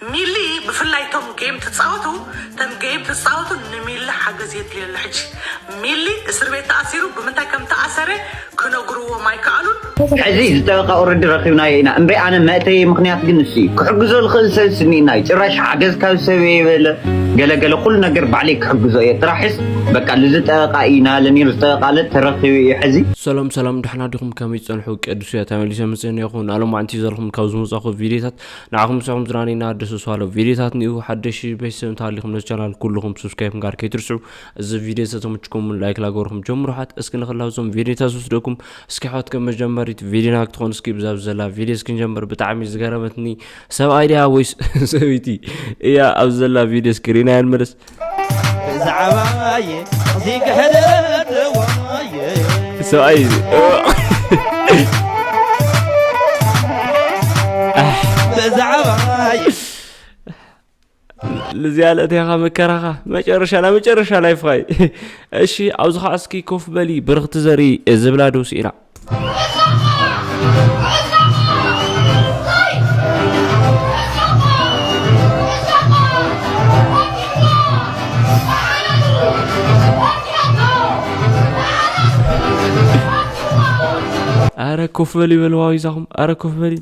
ሚሊ ብፍላይ እቶም ጌም ትፃወቱ፣ እቶም ጌም ትፃወቱ፣ ንሚሊ ሓገዝ የድልየሉ። ሕጂ ሚሊ እስር ቤት ተኣሲሩ፣ ብምንታይ ከም ተኣሰረ ክነግርዎም ኣይከኣሉን። ሕዚ ዝጠበቃ ኦረዲ ረኪብናዮ ኢና እምበይ፣ ኣነ መእተየ ምክንያት ግን ንሱ እዩ። ክሕግዞ ዝኽእል ሰብ ስኒና እዩ። ጭራሽ ሓገዝ ካብ ሰብ እየ በለ፣ ገለገለ ኩሉ ነገር ባዕለይ ክሕግዞ እየ ጥራሕስ፣ በቃ ልዝጠበቃ እዩ ናለ ነይሩ፣ ዝጠበቃ ለ ተረኪቡ እዩ። ሕዚ ሰላም ሰላም፣ ደሕና ዲኹም? ከመይ ጸንሑ? ቅዱስ እያ ተመሊሰ መጽእን ይኹን ኣሎም ኣንቲ ዘልኹም ካብ ዝመጻኹ ቪዲዮታት ንዓኹም ሰኹም ዝራኒና ደስ ስዋሎ ቪዲዮታት ንዩ ሓደሽ ቤተሰብ እንተሃሊኹም ነዚ ቻናል ኩልኹም subscribe ጋር ከይትርስዑ። እዚ ቪዲዮ ዝተመችኩም ላይክ ላገርኹም ጀምሩ። ሓት እስኪ ንኽላው ዞም ቪዲዮታት ዝወስደኩም እስኪ ሓት ከም መጀመሪት ቪዲዮና ክትኾን እስኪ ብዛብ ዘላ ቪዲዮ እስኪ ንጀምር። ብጣዕሚ ዝገረመትኒ ሰብኣይ ድያ ወይስ ሰበይቲ እያ ኣብ ዘላ ቪዲዮ እስኪ ሪና ያንመለስ። ብዛዕባየ ዚግሕደደዋየ ሰብኣይ እዩ። ብዛዕባየ ልዚያ ለእተኻ መከራኻ መጨረሻ ና መጨረሻ ላይፍኻ እዩ። እሺ ኣብዚ ኸዓ እስኪ ኮፍ በሊ ብርኽቲ ዘርኢ ዝብላ ዶ ስኢና ኣረ ኮፍ በል ይበልዋ ይዛኹም ኣረ ኮፍ በል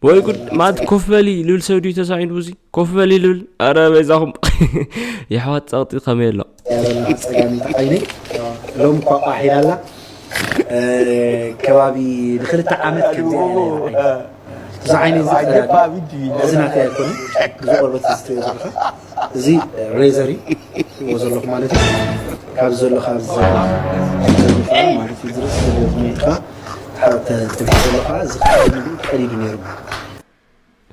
ወይ ጉድ ማት ኮፍ በሊ ልብል ሰብ ድዩ ተሳዒኑ ብዙ ኮፍ በሊ ልብል ኣረ በይዛኹም የሕዋት ጸቕጢ ከመይ ኣሎ ጸጋሚት ዓይነይ ሎም ኳ ቋሕ ኢላላ ከባቢ ንክልተ ዓመት ከምዚ እዛ ዓይነይ እዚ ናተይ ኣይኮነ እዚ ቆርበት ዝትሪኦ ዘለካ እዚ ሬዘር እዩ ዘለኹ ማለት እዩ ካብ ዘሎ ካብ ማለት እዩ ዝርስ ሜትካ ተብሎ ከዓ ዝኸ ቀሊሉ ነይሩ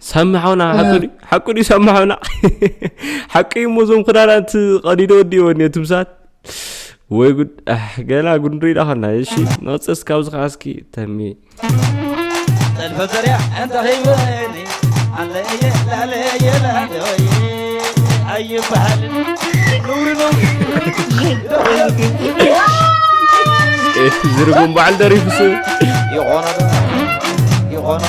ሳሚ ሓውና ሓቁ ድዩ ሓቁ ድዩ ሳሚ ሓውና ሓቁ እዩ እሞ እዞም ክዳናት ቀዲዶ ወዲእዎ እኒኦ ትምሳት ወይ ጉድ ገና ጉድ ንርኢ ዳኸና እሺ ንቕፅስ ካብዚ ከዓ እስኪ ተሚ ጠልፈ ዘርያ እንተ ኸይበኒ ኣለየ ላለየ ላለየ ኣይበሃል ኑሪ ኑሪ ዝርጉም በዓል ደሪፉ ስብ ይኾኖ ይኾኖ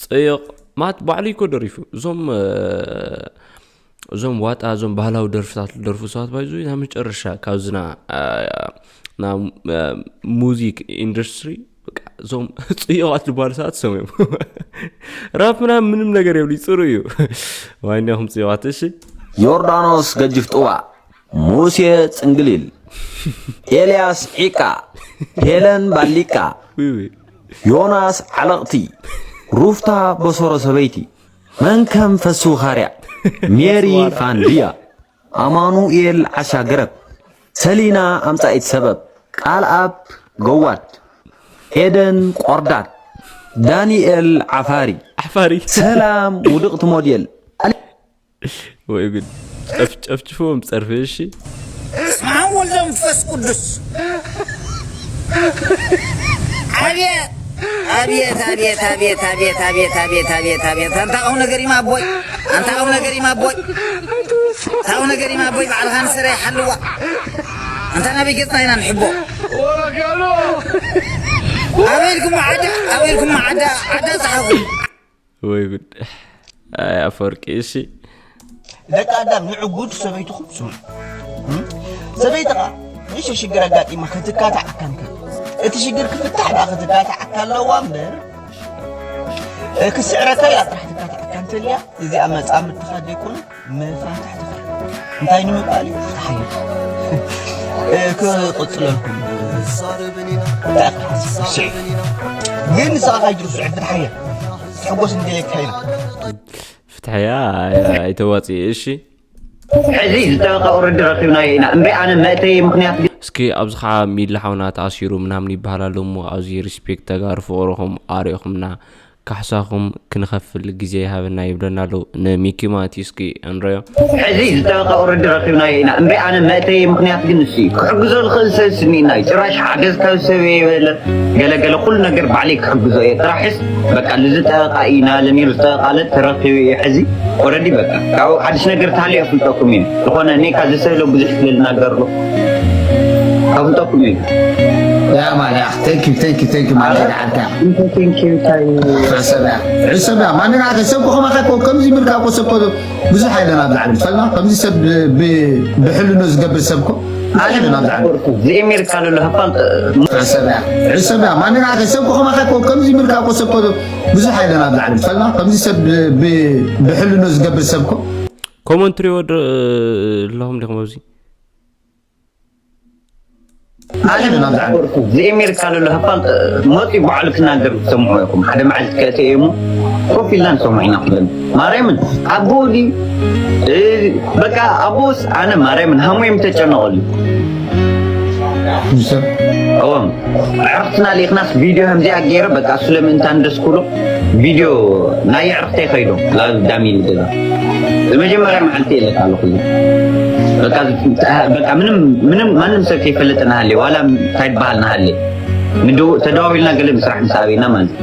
ፅይቕ ማት ባዕሉ ይኮ ደሪፉ እዞም እዞም ዋጣ እዞም ባህላዊ ደርፍታት ደርፉ ሰባት ባይዙ ናብ መጨረሻ ካብዝና ሙዚክ ኢንዱስትሪ እዞም ፅዮቓት ዝበሃሉ ሰባት ሰም እዮም ራፕ ምናምን ምንም ነገር የብሉ ይፅሩ እዩ ዋይኒኹም ፅዮቓት እሺ ዮርዳኖስ ገጅፍ ጡባ፣ ሙሴ ጽንግሊል፣ ኤልያስ ዒቃ፣ ሄለን ባሊቃ፣ ዮናስ ዓለቕቲ፣ ሩፍታ በሶሮ ሰበይቲ፣ መንከም ፈሱ ኻርያ፣ ሜሪ ፋንድያ፣ ኣማኑኤል ዓሻ ገረብ፣ ሰሊና ኣምጻኢት ሰበብ፣ ቃልኣብ ገዋድ፣ ኤደን ቆርዳድ፣ ዳንኤል ዓፋሪ፣ ዓፋሪ ሰላም ውድቕቲ ሞዴል፣ ወይ ጉድ ጨፍጭፍዎም ጸርፊ እሺ ስማን ወልደ መንፈስ ቅዱስ አቤት አቤት አቤት አቤት አቤት አቤት አቤት አቤት አቤት አንተ አሁን ነገር ይማቦይ አንተ አሁን ነገር ይማቦይ ታው ነገር ይማቦይ ባዕልኻ ንስረ ይሓልዋ ኣንታ ናበይ ገጽና ኢና ንሕቦ ኣበይልኩም ዓዳ ኣበይልኩም ዓዳ ዓዳ ጸሓፉ ወይ ጉድ ኣይ ኣፈወርቂ እሺ ደቂ ኣዳም ንዕጉድ ሰበይትኹም ስሙ ሰበይትኻ ንእሽቶ ሽግር ኣጋጢማ ክትካታዕ ኣካንካ እቲ ሽግር ክፍታሕ ደኣ ክትካታዕ ኣካ ኣለዋ እምበር ክስዕረካ እያ ጥራሕ ትካታዕ ኣካ እንተልያ እዚኣ መጻምድትኻ ዘይኮነ መፋትሕትኻ እንታይ ንምባል እዩ ፍትሓ ክቕፅለልኩም እንታይ ክትሓስብ ስዒ ግን ንስኻ ካይትርስዑ ፍትሓያ ትሕጎስ እንደሌካ ኢና። ፍትሕያ ኣይተዋፅእ። እሺ ሕዚ ዝጠበቃ ኦረዲ ረኪብናዮ ኢና እምበይ ኣነ መእተየ ምክንያት ግን እስኪ ኣብዚ ከዓ ሚሊ ሓውና ተኣሲሩ ምናምን ይበሃል ኣሎ እሞ ኣብዚ ሪስፔክት ተጋሩ ፍቅርኹም ኣሪእኹምና ካሕሳኹም ክንኸፍል ግዜ ይሃበና ይብለና ኣሎ ንሚኪ ማቲ እስኪ እንረዮ። ሕዚ ዝጠበቃ ኦረዲ ረኪብናዮ ኢና እምበይ ኣነ መእተየ ምክንያት ግን ንሱ እዩ ክሕግዞ ዝኽእል ሰብ ስኒና እዩ ጭራሽ ሓገዝ ካብ ሰብ የበለ ገለገለ ኩሉ ነገር ባዕለይ ክሕግዞ እየ ጥራሕስ በቃ ልዚ ጠበቃ ኢና ለኒሩ ዝጠበቃለ ተረኪቡ እዩ ሕዚ ኦረዲ በቃ ካብኡ ሓድሽ ነገር ተሃልዮ ኣፍልጠኩም እዩ ዝኾነ እኔ ካብ ዝሰብሎ ብዙሕ ስለ ዝናገርሎ ኣፍልጠኩም እዩ ያ ማን ያ thank you thank you thank you ማን ያ ዓልካ Thank you time ሰብ ያ ሰብ ያ ማን ያ ሰብ ኮኸማ ከኮ ከምዚ ምልካ ኮ ሰብ ኮ ብዙሕ ኣይለን ኣብ ላዕሊ ፈልና ከምዚ ሰብ ብሕልኖ ዝገብር ሰብ ኮ ኣይለን ኣብ ላዕሊ ዝኤሜሪካ ዘሎ ህፋን ሰብ ያ ሰብ ያ ማን ያ ሰብ ኮኸማ ከኮ ከምዚ ምልካ ኮ ሰብ ኮ ብዙሕ ኣይለን ኣብ ላዕሊ ፈልና ከምዚ ሰብ ብሕልኖ ዝገብር ሰብ ኮ ኮመንት ሪኦ ኣለኹም ዲኹም ኣብዚ ዝኤሜሪካ ዘሎ ህፋን መፂ በዓሉ ክናገር ትሰምዑ ኢኹም ሓደ መዓልቲ ከእተ እሞ ኮፍ ኢልና ንሰምዖ ኢና ክብለን ማርያምን ኣቦ ድዩ በቃ ኣቦስ ኣነ ማርያምን ሃሞዮም ተጨነቐሉ እዎም ዕርክትና ሊእኽናስ ቪድዮ ከምዚኣ ገይረ በቃ እሱ ለምእንታ እንደስኩሎ ቪድዮ ናይ ዕርክተይ ከይዶ ላብ ዳሚል ገዛ ዝመጀመርያ መዓልቲ የለካ ኣለኹ በቃ ምንም ማንም ሰብ ከይፈለጠ ናሃለ ዋላ እንታይ ትበሃል ናሃለ ተደዋዊልና ገለ ምስራሕ ምስ ኣበይና ማለት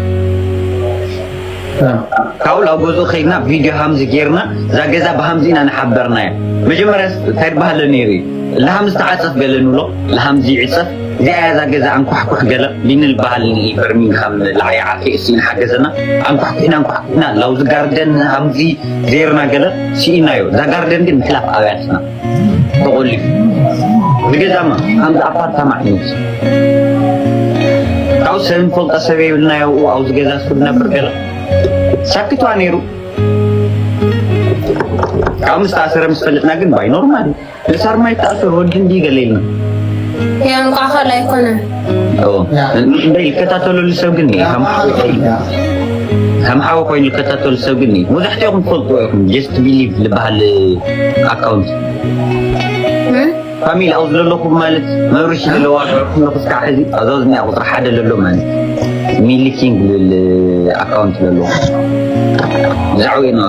ካብኡ ላብ ገዝኡ ከይድና ቪድዮ ሃምዚ ጌርና እዛ ገዛ ብሃምዚ ኢና ንሓበርናያ መጀመርያ እንታይ ትበሃለ ነይሩ እዩ ለሃምዚ ተዓፀፍ ገለ ንብሎ ለሃምዚ ይዕፀፍ እዚኣ እያ እዛ ገዛ ኣንኳሕኩሕ ገለ ሊንል በሃል በርሚንግሃም ለዓያ ዓርኪ እሱ ንሓገዘና ኣንኳሕኩሕና ኣንኳሕኩሕና ላውዚ ጋርደን ሃምዚ ዜርና ገለ ስኢናዮ እዛ ጋርደን ግን ምሕላፍ ኣብያትና ተቆሊፉ ብገዛማ ከምዚ ኣፓርታማ ዓይነት ካብኡ ሰብ ንፈልጦ ሰብ የብልና ያው ኣብዚ ገዛ ስብ ነብር ገለ ሳክቷ ነይሩ ካብ ምስ ተኣሰረ ምስ ፈለጥና ግን ባይ ኖርማል እሳር ማይ ተኣሰር ወዲ እንዲ ገለ ኢልና ያ እንቋዕ ካልእ ኣይኮነን እንደ ይከታተለሉ ሰብ ግን ከም ሓወ ኮይኑ ይከታተሉ ሰብ ግን መብዛሕትኦም ትፈልጥዎ ኢኹም just believe ዝበሃል ኣካውንት ፋሚሊ ኣብ ዝለለኹ ማለት መብርሽ ዘለዋ ኩስካ ሕዚ ኣዛዝኒያ ቁፅሪ ሓደ ለሎ ማለት ሚሊኪንግ ዝብል ኣካውንት ለሎ ብዛዕባ ኢና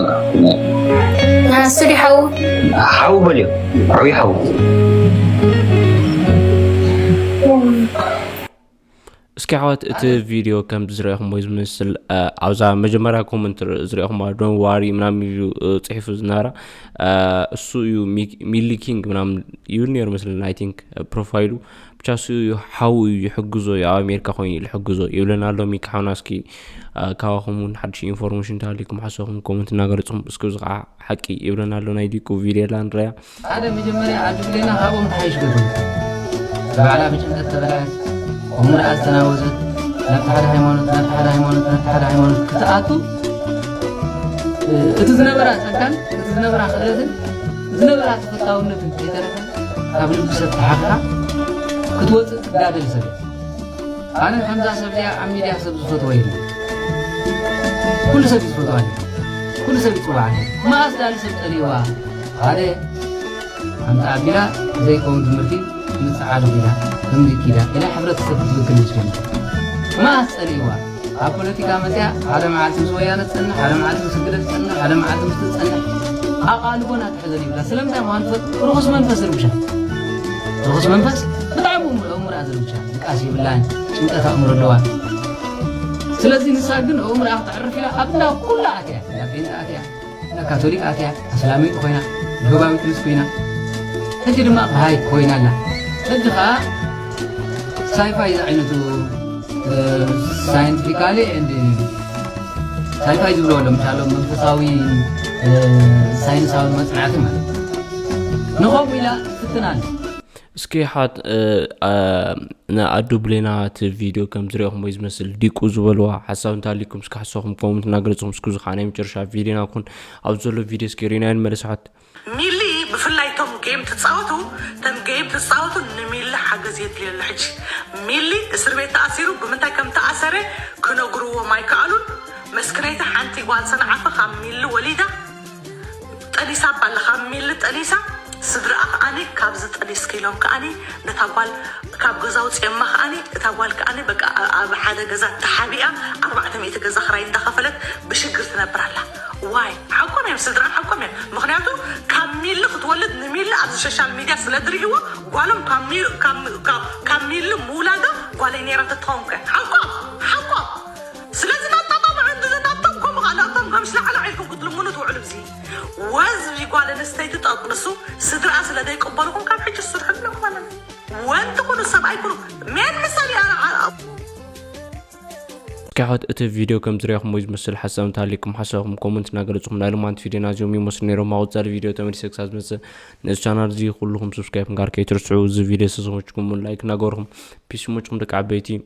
እሱ ዲ ሓው ሓው በልዮ ዓብዪ ሓው እስኪ ኣሕዋት እቲ ቪድዮ ከም ዝረኹምዎ ዝመስል ኣብዛ መጀመርያ ኮመንት ዝረኹም ዶ ዋሪ ምናምን እዩ ፅሒፉ ዝነበረ እሱ እዩ ሚሊ ኪንግ ምናምን ይብል ነይሩ መስለኒ ኣይ ቲንክ ፕሮፋይሉ ብቻ እሱ እዩ ሓው እዩ ይሕግዞ እዩ ኣብ ኣሜሪካ ኮይኑ ይሕግዞ ይብለና ኣሎ ሚኪ ሓውና እስኪ ካባኹም እውን ሓድሽ ኢንፎርሜሽን እንተሃሊኩም ሓሳብኩም ኮመንት እናገለፅኩም እስኪ እዚ ከዓ ሓቂ ይብለና ኣሎ ናይ ዲቁ ቪድዮ ላ ንረያ ሓደ መጀመርያ ኣድብሌና ካብኦም ተሓይሽ ገበሩ ባዕላ ብጭንቀት ተበላዐት እሙርኣ ዝተናወዘት ናብቲ ሓደ ሃይማኖት ናብቲ ሓደ ሃይማኖት ናብቲ ሓደ ሃይማኖት ክትኣቱ እቲ ዝነበራ ጸጋን እቲ ዝነበራ ክእለትን ዝነበራ ተፈታውነትን ከይተረፈ ካብ ልቢ ሰብ ተሓፍራ ክትወፅእ ትጋደል ሰብ ኣነ ከምዛ ሰብ እዚኣ ኣብ ሚድያ ሰብ ዝፈትዎ የለን ኩሉ ሰብ ዝፈትዋ ኩሉ ሰብ ይፅዋዕ መኣስ ዳሊ ሰብ ፀሊዋ ሓደ ሓንቲ ኣቢላ ዘይከውን ትምህርቲ ምፅዓር ቢላ ከምዚ ኪዳ ኢላ ሕብረተሰብ ክትብክል ምስ ጀመር መኣስ ፀሊእዋ ኣብ ፖለቲካ መፅያ ሓደ መዓልቲ ምስ ወያነ ትፀንሕ ሓደ መዓልቲ ምስ ህግደፍ ትፀንሕ ሓደ መዓልቲ ምስ ትፀንሕ ኣቓልቦ ናትሕዘ ዘይብላ ስለምንታይ ምኳኑ ትፈልጥ ርኹስ መንፈስ ዝርብሻ ርኹስ መንፈስ ብጣዕሚ እምርኣ ዝርብሻ ድቃስ ይብላን ጭንቀት ኣእምሮ ኣለዋ ስለዚ ንሳ ግን ኣእምርኣ ክተዕርፍ ኢላ ኣብ እንዳ ኩላ ኣትያ እንዳ ጴንጠ ኣትያ እንዳ ካቶሊክ ኣትያ ኣስላመይቲ ኮይና ጆባዊት ምስ ኮይና ሕጂ ድማ በሃይ ኮይና ኣላ ሕጂ ከዓ ሳይፋይ ዝዓይነቱ ሳይንቲፊካሊ ሳይፋይ ዝብሎ ኣሎ ምሻሎ መንፈሳዊ ሳይንሳዊ መፅናዕቲ ማለት ንኸምኡ ኢላ ትፍትና ኣለ እስኪ ሓት ንኣዱ ብሌና እቲ ቪድዮ ከም ዝሪኦኹም ወይ ዝመስል ዲቁ ዝበልዋ ሓሳብ እንተሃሊኩም እስኪ ሓሳኹም ኮመንት እናገለፅኹም እስኪ እዚ ከዓ ናይ መጨረሻ ቪድዮና ኩን ኣብ ዘሎ ቪድዮ እስኪ ሪናዮ ንመለስ ሓት ሚሊ ብፍላይ ቶም ጌም ትፃወቱ ተም ጌም ትፃወቱ ንሚሊ ሓገዝ የድልየሉ ሕጂ። ሚሊ እስር ቤት ተኣሲሩ ብምንታይ ከም ተኣሰረ ክነግርዎም ኣይከኣሉን። መስክነይቲ ሓንቲ ጓል ሰንዓፈ ካብ ሚሊ ወሊዳ ጠኒሳ ኣላ። ካብ ሚሊ ጠኒሳ ስድራኣ ከኣኒ ካብዚ ጠኒስኪ ኢሎም ከኣኒ ነታ ጓል ካብ ገዛ ውፅኦማ ከኣኒ እታ ጓል ከኣኒ በቃ ኣብ ሓደ ገዛ ተሓቢኣ ኣርባዕተ ሚእቲ ገዛ ክራይ እንዳኸፈለት ብሽግር ትነብር ኣላ። ዋይ ሓቆም እዮም ስድራ ሓቆም እዮም። ምክንያቱ ካብ ሚሊ ክትወልድ ንሚሊ ኣብዚ ሶሻል ሚድያ ስለ ዝርእይዎ ጓሎም ካብ ሚሊ ምውላዳ ጓለይ ነይራ ተትኸውን ከ ሓቆም ሓቆም። ስለዚ ናጣጣምዑ እንድዘታቶም ከምኡ ከዓ ናቶም ከም ስለዓላ ዒልኩም ክትልምኑ ትውዕሉ። እዚ ወዝቢ ጓል ኣንስተይቲ ጠቅልሱ ስድራ ስለ ዘይቅበልኩም ካብ ሕጂ ስርሑ ኣለኹ ማለት እዩ። ወንድ ኩኑ ሰብ ኣይኩኑ ሜን ምሳሌ ኣነ ካሕት እቲ ቪድዮ ከም ዝሪኣኹም ወይ ዝመስል ሓሳብ እንተሃሊኩም ሓሳብኩም ኮመንት እናገለፅኩም ናይ ልማንት ቪድዮና እዚኦም ይመስሉ ነይሮም። ኣብ ቀፃሊ ቪድዮ ተመሊሰ ክሳብ ዝመፅእ ነዚ ቻናል እዚ ኩልኹም ሰብስክራይብ ምግባር ከይትርስዑ። እዚ ቪድዮ ስዝመችኩም ላይክ እናገበርኩም ፒስ ይመችኩም ደቂ ዓበይቲ።